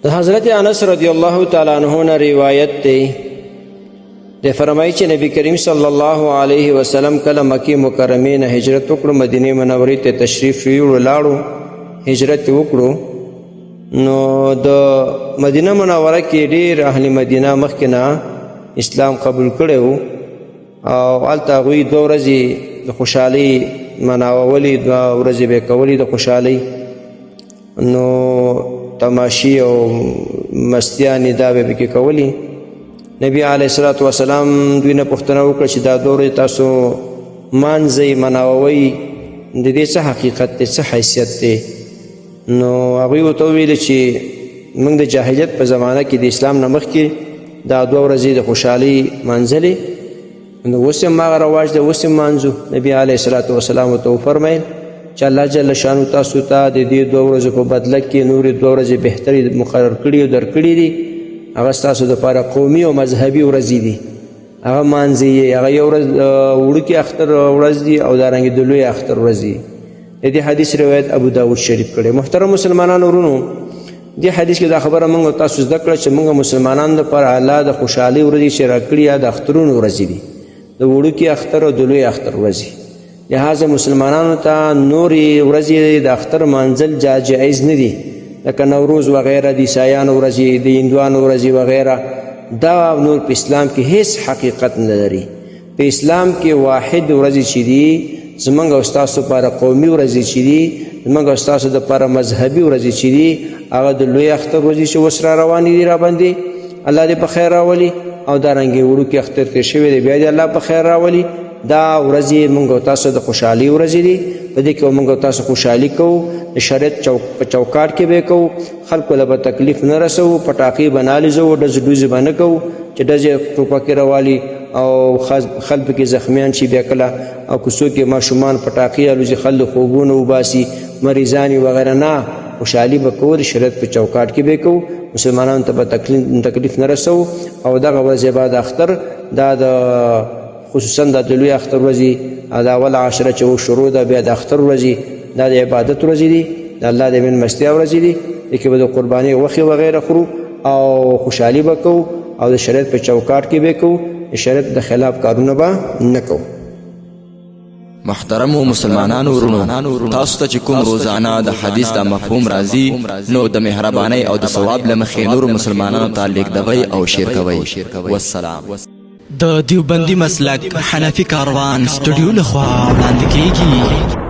د حضرت انس رضی الله تعالی عنہ نه روایت دی، د فرمایي چې نبی کریم صلی الله علیه وسلم کله مکې مکرمې نه هجرت وکړو، مدینې منورې ته تشریف یوړو، لاړو، هجرت وکړو، نو د مدینه منوره کې ډیر اهل مدینه مخکې نه اسلام قبول کړی وو، او هلته هغوی دوه ورځې د خوشحالۍ مناولې، دوه ورځې به یې کولې د خوشحالۍ، نو تماشي او مستیانې دا به پکې کولې. نبی علیه الصلاة والسلام دوی نه پوښتنه وکړه چې دا دوه ورځې تاسو مانځئ مناوئ، د دې څه حقیقت دی، څه حیثیت دی؟ نو هغوی ورته وویل چې موږ د جاهلیت په زمانه کې د اسلام نه مخکې دا دوه ورځې د خوشحالۍ منځلې، نو اوس هم هغه رواج دی، اوس هم منځو. نبی علیه الصلاة والسلام ورته وفرمیل چې الله جل شانو تاسو ته د دې دوه ورځو په بدله کې نورې دوه ورځې بهترې مقرر کړي او درکړي دي، هغه ستاسو دپاره قومي او مذهبي ورځې دي، هغه مانځي یې، هغه یو ورځ وړوکي اختر ورځ دي او دارنګې د لوی اختر ورځ دي. د دې حدیث روایت ابو داود شریف کړی. محترم مسلمانانو ورونو، دې حدیث کې دا خبره موږ تاسو زده کړه چې موږ مسلمانانو لپاره الله د خوشحالۍ ورځې چې راکړي یا د اخترونو ورځې دي، د وړوکي اختر او د لوی اختر ورځې. لهذا مسلمانانو ته نورې ورځې د اختر منزل جایز نه دي، لکه نوروز وغیره، د عیسایانو ورځې، د هندوانو ورځې وغیره، دا نور په اسلام کې هیڅ حقیقت نه لري. په اسلام کې واحد ورځې چې دي زمونږ او ستاسو لپاره قومي ورځې چې دي، زمونږ او ستاسو دپاره مذهبي ورځې چې دي، هغه د لوی اختر ورځې چې اوس را روانې دي را باندې، الله دې په خیر راولي، او دارنګې وړوکي اختر تېر شوی دی، بیا دې الله په خیر راولي. دا ورځې مونږ او تاسو د خوشحالي ورځې دي، په دې کې مونږ او تاسو خوشحالي کوو، د شریعت په چوکاټ کې به کوو، خلکو له به تکلیف نه رسوو، پټاقې به نه الوزوو، ډزې ډوزې به نه کوو چې ډزې ټوپکې روالي او خلک پکې زخمیان شي بیا کله، او که څوک یې ماشومان پټاقې الوزي، خلک خوبونه وباسي، مریضان یې وغیره، نه، خوشحالي به کوو، د شریعت په چوکاټ کې به کوو، مسلمانانو ته به تکلیف نه رسوو. او دغه ورځې به د اختر دا د خصوصا دا د لوی اختر ورځې، دا اوله عشره چې اوس شروع ده، بیا د اختر ورځې، دا د عبادت ورځې دي، د الله د مېلمستیا ورځې دي، دې کې به د قربانۍ غوښې وغیره خورو او خوشحالي به کوو، او د شریعت په چوکاټ کې به کوو، د شریعت د خلاف کارونه به نه کوو. محترمو مسلمانانو ورونو، تاسو ته چې کوم روزانه د حدیث دا مفهوم راځي، نو د مهربانۍ او د ثواب له مخې نورو مسلمانانو ته لیږدوئ او شیر کوئ. والسلام. د دیوبندي مسلک حنفي کاروان سټډیو لخوا وړاندې کیږي.